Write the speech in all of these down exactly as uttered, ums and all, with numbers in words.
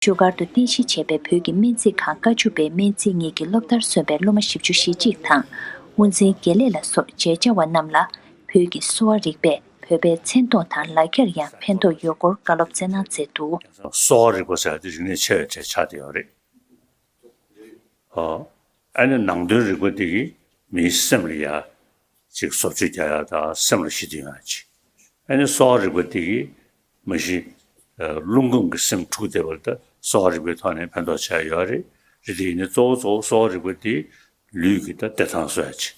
བཞུགས་སྒར་དུ་རྟེན་གཞི་བྱས་པའི་བོད་ཀྱི་སྨན་རྩིས་ཁང་ཀ་ཆུ་པའི་སྨན་རྩིས་གཉིས་ཀྱི་སློབ་མཐར་སོན་པའི་སློབ་མ་བཞི་བཅུ་ཞེ་གཅིག་དང་། དབུ་འཛིན་དགེ་ལེགས་ལ་སོགས་མཇལ་བཅར་བ་རྣམས་ལ་བོད་ཀྱི་གསོ་བ་རིག་པས་བོད་པའི་མཚན་མཐོང་དང་ལག་འཁྱེར་ཡང་ཕན་ཐོགས་ཡོད་སྐོར་བཀའ་སློབ་སྩལ་གནང་མཛད་འདུག། གསོ་བ་རིག་པ་ཟེར་ཡ་དེ་རིག་གནས་ཆེ་བའི་གྲས་ཆགས་བསྡད་ཡོད་རེད། ཨ་ནི་ནང་དོན་རིག་པ་དེ་གིས་མིའི་སེམས་ལ་ཡ་ཅིག་བཟོ་བཅོས་རྒྱག་ཡ་དང་སེམས་ལ་ཞི་དུལ་ཡོང་ཡ་ཅིག། ཨ་ནི་གསོ་བ་རིག་པ་དེ་གིས་མ་གཞི་རླུང་ཁམས་ཀྱི་སེམས་འཁྲུགས་བསྡད་པ་ལ་ད་གསོ་བ་རིག་པའི་ཐོག་ནས་ཕན་ཐོགས་ཆེ་བ་ཡོད་རེད། རེད་དེ་ཡིན་ནའི་གཙོ་བོ་གཙོ་བོ་གསོ་བ་རིག་པ་དེ་ལུས་ཀྱི་ད་བདེ་ཐང་བཟོ་ཡ་ཅིག།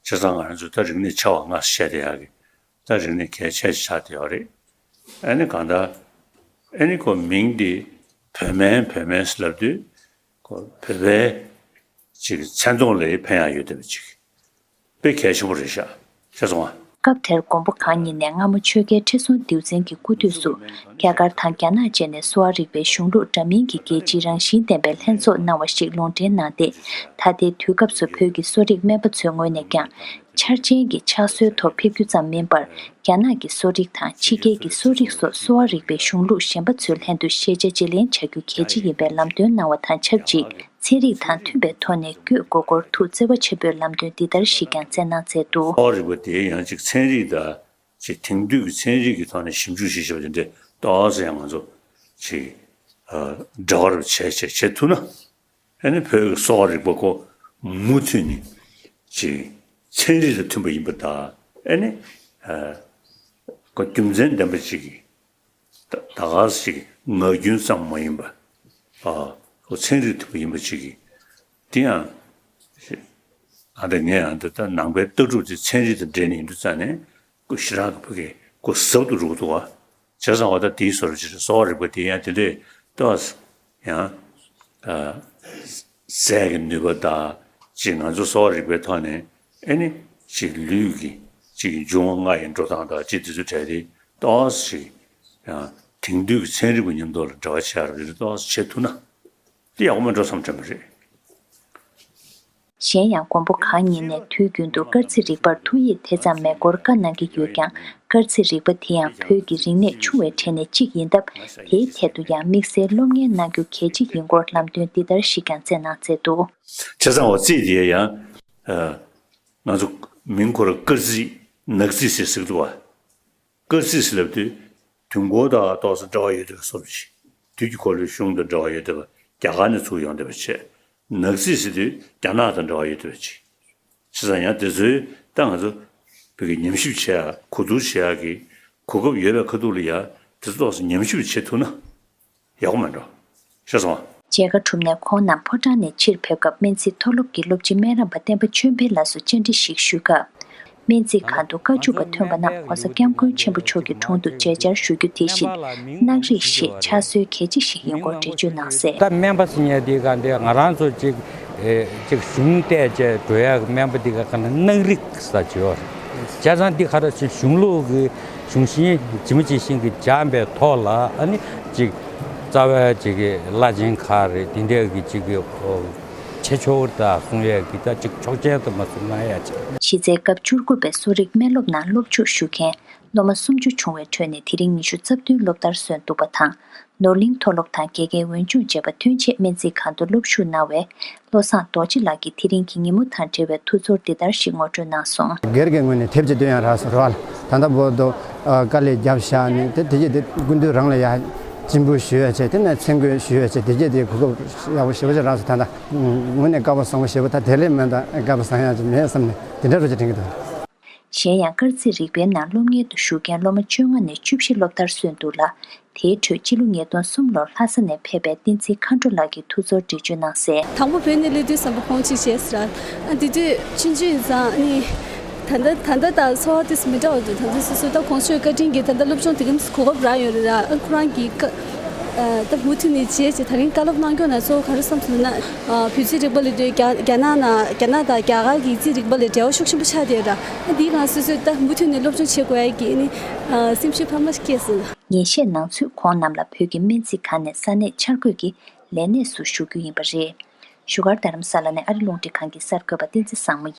བྱས་ཙང་ང་རང་ཚོ་ད་རིག་གནས་ཆེ་བ་ལྔ་བཤད་བསྡད་ཡག་གི་ད་རིག་གནས་གལ་ཆེ་ཆགས་བསྡད་ཡོད་རེད། ཨ་ནི་གང་ལྟར་ཨ་ནི་ཁོ་མིང་འདི་བོད་སྨན་བོད་སྨན་ཟེར་ལབ་དུས་ཁོ་བོད་པའི་ཅིག་མཚན་མཐོང་ལ་ཕན་ཡག་ཡོད་བསྡད་པ་ཅིག་དཔེ་གལ་ཆེན་པོ་རེད་ཤག། ཤེས་སོང་ཨ། སྐབས་དེར་མགོན་པོ་གང་ཉིད་ནས་སྔ་མོ་ཆོས་རྒྱལ་ཁྲི་སྲོང་ལྡེའུ་བཙན་གྱི་སྐུ་དུས་སུ་རྒྱ་གར་དང་རྒྱ་ནག་བཅས་ནས་གསོ་བ་རིག་པའི་གཞུང་ལུགས་འདྲ་མིན་གྱི་རྒྱལ་སྤྱིའི་རང་བཞིན་ལྡན་པའི་ལྷན་ཚོགས་གནང་བ་ཞིག་ལུང་འདྲེན་གནང་སྟེ། ད་ལྟའི་དུས་སྐབས་སུ་བོད་ཀྱི་གསོ་རིག་སྨན་པ་ཚོའི་ངོས་ནས་ཀྱང་འཆར་ཅན་གྱི་ཕྱག་སྲོལ་ཐོག་ཕེབས་རྒྱུ་ཙམ་མིན་པར། རྒྱ་ནག་གི་གསོ་རིག་དང་ཕྱི་རྒྱལ་གྱི་གསོ་རིག་སོགས་གསོ་བ་རིག་པའི་གཞུང་ལུགས་གཞན་པ་ཚོའི་ལྷན་དུ་ཤེས་བྱ་བརྗེ་ལེན་བྱ་རྒྱུ་གལ་ཆེ་ཡིན་པའི་ལམ་སྟོན་གནང་བ་དང་ཆབས་ཅིག། ཚན་རིག་དང་མཐུན་པའི་ཐོག་ནས་བསྐྱོད་དགོས་སྐོར་ཐུགས་བརྩེ་བ་ཆེན་པོས་ལམ་སྟོན་འདི་ལྟར་ཞིག་ཀྱང་སྩལ་གནང་མཛད་འདུག། གསོ་བ་རིག་པ་དེ་ཡང་ཅིག་ཚན་རིག་དང་ཅིག་དེང་དུས་ཀྱི་ཚན་རིག་གི་ཐོག་ནས་ཞིབ་འཇུག་བྱེད་བྱེད་པ་དེ་འདྲའི་ཏོག་ཙམ་ཡང་ང་ཚོ་ཅིག་ཨ་འབྲེལ་བ་རུ་བྱས་བྱས་བྱེད་ཐུབ་ན། ཨ་ནི་བོད་ཀྱི་གསོ་བ་རིག་པ་ཁོ་མུ་མཐུད་ནས་ཅིག་ཚན་རིག་དང་མཐུན་པ་ཡིན་པ་དང་ཨ་ནི་ཨ་ཁོ་རྒྱུ་མཚན་ལྡན་པ་ཅིག་གིས། ད་ད་ག་ཞིག་ངག་རྒྱུན་ཙམ་མ་ཡིན་པ། ཨ་ཁོ་ཚན་རིག་མཐུན་པ་ཡིན་པ་ཅིག་གིས། དེ་ཡང་ཨ་འདི་ངས་ཨ་འདི་ད་ནང་པའི་ལྟ་གྲུབ་དེ་ཚན་རིག་དང་འབྲེལ་ནས་ཡིན་དུས་ཙང་ནས་ཁོ་ཞེ་དྲག་གི་ཕ་གི་ཁོ་ཟབ་ཏུ་རུ་འདུག་བ། བྱས་ཙང་བ་ད་དེའི་བཟོ་འདྲ་ཅིག་རེད། གསོ་བ་རིག་པ་དེ་ཡང་དེ་འདྲས་ཏོག་ཙམ་ཡང་ཨ་ཟས་ཀྱི་ནུས་པ་དང་ཅིག་ང་ཚོ་གསོ་བ་རིག་པའི་ཐོག་ནས་ཨེ་ནི་ཅིག་ལུས་ཀྱི་ཅིག་འབྱུང་བ་ལྔ་ཡི་འགྲོ་སྟངས་དང་ཅིག་དེ་ཚོ་གྲས་དེ་ཏོག་ཙམ་ཅིག་ཡང་དེང་དུས་ཀྱི་ཚན་རིག་པ་མཉམ་དུ་ལ་འབྲེལ་བ་བྱེད་ཡག་རེ་རེ་ཏོག་ཙམ་བྱེད་ཐུབ་ན་དེ་ཡག་པོ་མེད་འགྲོ་བསམ་དྲན་པ་རེད། གཞན་ཡང་མགོན་པོ་གང་ཉིད་ནས་དུས་རྒྱུན་དུ་སྐར་རྩིས་རིག་པར་ཐུགས་ཡིད་དེ་ཙམ་མེད་སྐོར་བཀའ་གནང་གི་ཡོད་ཀྱང་། སྐར་རྩིས་རིག་པ་དེ་ཡང་བོད་ཀྱི་རིག་གནས་ཆུང་བའི་གྲས་ནས་གཅིག་ཡིན་སྟབས། དེའི་ཐད་དུ་ཡང་དམིགས་བསལ་སློབ་གཉེར་གནང་རྒྱུ་གལ་ཆེ་ཡིན་སྐོར་ལམ་སྟོན་འདི་ལྟར་ཞིག་ཀྱང་སྩལ་གནང་མཛད་འདུག། བྱས་ཙང་བ་རྩིས་དེ་ཡང་ཨ་ང་ཚོ་མིང་ཁོ་ར་སྐར་རྩིས་ནག་རྩིས་ཟེར་ཟེར་གི་འདུག་བ། སྐར་རྩིས་ཟེར་ལབ་དུས་དུས་འཁོར་དང་ཏོག་ཙམ་འབྲེལ་བ་ཡོད་བསྡད་པ་བཟོ་འདྲ་ཅིག། དུས་ཀྱི་འཁོར་ལོའི་གཞུང་དང་འབྲེལ་བ་ཡོད་བསྡད་པ་རྒྱ་གར་ནས་ཚུར་ཡོང་བསྡད་པ་བྱས། ནག་རྩིས་ཟེར་དུས་རྒྱ་ནག་དང་འབྲེལ་བ་ཡོད་བསྡད་པ་ཅིག། བྱས་ཙང་ཡང་དེ་ཚོའི་ད་ང་ཚོ་བོད་ཀྱི་ཉམས་ཞིབ་བྱེད་ཡག་གོ་བསྡུར་བྱེད་ཡག་གི་གོ་སྐབས་ཡོད་པའི་ཁ་ཐུག་ལ་ཡ་དེ་ཚོ་ཏོག་ཙམ་ཉམས་ཞིབ་བྱེད་ཐུབ་ན་ཡག་པོ་མེད་འགྲོ། ཤེས་སོང་ཨ། མཇལ་ཁ་གྲུབ་ནས་ཁོང་རྣམས་ཕོ་བྲང་ནས་ཕྱིར་ཕེབས་སྐབས་སྨན་རྩིས་མཐོ་སློབ་ཀྱི་སློབ་སྤྱི་སྨན་རམས་པ་བསྟན་པ་ཆོས་འཕེལ་ལགས་སུ་བཅར་འདྲི་ཞིག་ཞུས་སྐབས། སྨན་རྩིས་ཁང་དུ་བཀའ་བཅུ་པ་ཐོན་པ་རྣམས་༸གོང་ས་༸སྐྱབས་མགོན་ཆེན་པོ་མཆོག་གི་དྲུང་དུ་མཇལ་བཅར་ཞུ་རྒྱུ་དེ་བཞིན་སྣག་རིགས་ཤིག་ཕྱག་སྲོལ་གལ་ཆེ་ཞིག་ཡིན་སྐོར་འགྲེལ་བརྗོད་གནང་གསལ། ད་སྨན་པ་ཟེར་མཁན་དེ་ག་འདི་ང་རང་ཚོ་གཅིག་ཨེ་གཅིག་གཞུང་བལྟས་བྱས་འགྲོ་ཡག་སྨན་པ་འདི་ག་ག་ན་སྣག་རིགས་ཟེར་བྱས་ཡོད་རེད། བྱས་ཙང་འདི་ག་རེ་ཟེར་གཞུང་ལུགས་ཀྱི་གཞུང་ཤིང་ཇི་མ་ཇི་བཞིན་གྱི་སྦྱངས་པའི་ཐོག་ལ་ཨ་ནི་གཅིག་རྩ་བའི་གཅིག་གི་བླ་ཆེན་ཁག་རེད་དེ་འདྲས་ཀྱི་གཅིག་གི་ཨོ། བྱེད་ཆོག་ད་གསུང་ཡས་ཀྱི་ད་ཅིག་ཆོག་མཆན་དུ་མ་གསུང་ན་ཡ་ཅིག། གཞི་རྩའི་སྐབས་བཅུ་དགུ་པའི་གསོ་རིག་སྨན་སློབ་ནང་སློབ་ཞུགས་ཞུ་མཁན་སློབ་མ་སུམ་ཅུ་བྱུང་བའི་ཁྲོད་ནས་དེ་རིང་ཉི་ཤུ་རྩ་བདུན་སློབ་མཐར་སོན་འདུག་པ་དང་། ནོར་གླིང་མཐོ་སློབ་དང་དགེ་རྒན་འོས་སྦྱོང་བྱས་པ་ཐོན་རྗེས་སྨན་རྩིས་ཁང་དུ་སློབ་ཞུགས་གནང་བའི་བློ་བཟང་རྡོ་རྗེ་ལགས་ཀྱིས་དེ་རིང་གི་ཉིན་མོ་དང་འབྲེལ་བའི་ཐུགས་ཚོར་འདི་ལྟར་ཞིག་ངོ་སྤྲོད་གནང་སོང་། སྒེར་གྱི་ངོས་ནས་དེབ་ཅིག་བཏོན་ཡང་རག་སོང་རེད་བ། ད་ལྟ་བར་དུ་དཀའ་ལས་བརྒྱབ་བཞག་ནས་དེ་དེ་རྗེས་དེ་སྐུ་མདུན་རང་ལ་ཡ་སྤྱན་འབུལ་ཞུ་ཡ་བྱས་དེ་ནས་མཚན་བཀོད་ཞུ་ཡ་བྱས་དེ་རྗེས་དེ་གོ་སྐབས་ཡག་པོ་ཞེ་པོ་ཅིག་རག་སོང་། ད་ལྟ་དངོས་གནས་དགའ་པོ་བཟང་པོ་ཞེ་པོ། ད་དེ་ལས་མེད་ད་དགའ་པོ་བཟང་ཡ་ཅིག་མེད་བསམ་ནས་དེ་འདྲ་རུ་ཅིག་དྲན་གྱི་འདུག། གཞན་ཡང་སྐར་རྩིས་རིག་པའི་ནང་སློབ་གཉེར་དུ་ཞུགས་མཁན་སློབ་མ་བཅོ་ལྔ་ནས་བཅུ་བཞི་སློབ་མཐར་སོན་འདུག་ལ། དེའི་ཁྲོད་སྤྱི་ལོ་ཉིས་སྟོང་གསུམ་ལོར་ལྷ་ས་ནས་ཕེབས་པའི་བསྟན་འཛིན་མཁའ་འགྲོ་ལགས་ཀྱིས་ཐུགས་ཚོར་འགྲེལ་བརྗོད་གནང་གསལ། དང་པོ་བོད་ནས་སླེབས་དུས་ཙམ་པ་ཁོང་གཅིག་བྱས་ཟེར། ཨ་དེ་དུས་ཆུང་ཆུང་ཡིན་ཙང་ནི། ད་ལྟ་ད་ལྟ་དང་ཚོར་བ་དེ་ཚོ་མི་འདྲ་བ་འདུག། ད་ལྟ་སོ་སོ་ད་གོང་ཞུས་བཀའ་དྲིན་གྱིས་ད་ལྟ་སློབ་སྦྱོང་དེ་ག་གོ་སྐབས་རག་ཡོད་རེད་ར། ཨ་ཁོ་རང་གིས་བཀའ་ཨ་ད་མུ་མཐུད་ནས་བྱས་བྱས་ད་རིང་བཀའ་སློབ་གནང་སྐྱོང་ན་གཙོ་བོ་ག་རེ་བསམ་སོང་ན། ཨ་བོད་རྩིས་རིག་པ་ལབ་དུས་རྒྱ་རྒྱ་ནག་ནང་རྒྱ་ནག་དང་རྒྱ་གར་གྱི་རྩིས་རིག་པ་ལ་འབྲེལ་བ་ཤུགས་ཆེན་པོ་ཆགས་བསྡད་ཡོད་ར། ཨ་འདིའི་སྒང་སོ་སོས་ད་མུ་མཐུད་ནས་སློབ་སྦྱོང་བྱེད་དགོས་ཡ་གི་ནི་ཨ་སེམས་ཤུགས་འཕར་མ་སྐྱེས་སོང་། ཉིན་ཤས་ནང་ཚུད་ཁོང་རྣམས་ལ་བོད་ཀྱི་སྨན་རྩིས་ཁང་ནས་ས་གནས་འཆར་འགོད་ཀྱི་ལས་གནས་སུ་ཞུགས་རྒྱུ་ཡིན་པ་རེད། བཞུགས་སྒར་རྡ་རམ་ས་ལ་ནས་ཨ་རི་རླུང་འཕྲིན་ཁང་གི་གསར་འགོད་པ་བསྟན་འཛིན་བཟང་མོ་ཡིན།